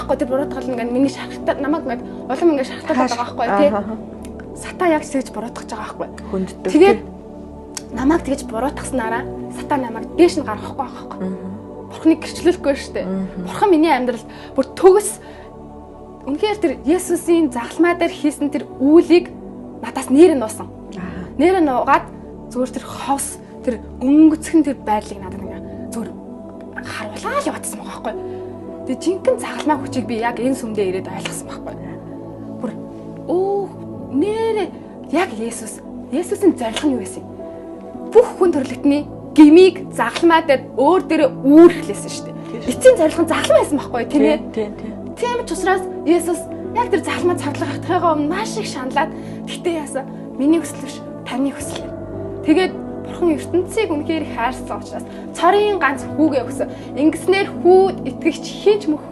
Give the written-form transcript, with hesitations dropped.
байгаа байхгүй, тэр буруутгал ингээд миний шархтаа намайг ингээд улам ингээд шархтаад байгаа байхгүй тий. Сатан яг тэгж буруутгах байгаа байхгүй. Хүнддэг. Тэгээд намайг тэгж буруутгаснараа сатан намайг дээш нь гаргахгүй байгаа байхгүй. Бурхныг гэрчлүүлэхгүй шүү дээ. Бурхан миний амьдралд бүр төгс үнэхээр тэр Есүсийн загалмай дээр хийсэн тэр үйлийг надаас нэр нь нуусан. Нэр нь нуугаад зүгээр тэр ховс тэр өнгөцгөн тэр байдлыг надад ингээ зүгээр харуулаа л яваадсан байгаа байхгүй. Тэгээ жинхэнэ загалмай хүчийг би яг энэ сүмдээ ирээд ойлгосон байхгүй. Бүр нэрээ яг Есүсийн зорилго нь юу байсан юм? Бүх хүн төрлөختний гмийг загалмай дээр өөр дээрээ үүрхлээсэн шүү дээ. Эцсийн зорилго нь загалмай байсан байхгүй тийм ээ? Тийм тийм. Тийм ч учраас Есүс яг тэр загалмай цавдлахтайгаа өмнө маш их шаналаад тэгтээ яасан? Миний хүсэл биш, таны хүсэл. Тэгээд Бурхан ертөнцийг үнэхээр хайрсан учраас цорын ганц хүүгээ өгсөн. Ингэснээр хүүд итгэгч хинч мөхөхгүй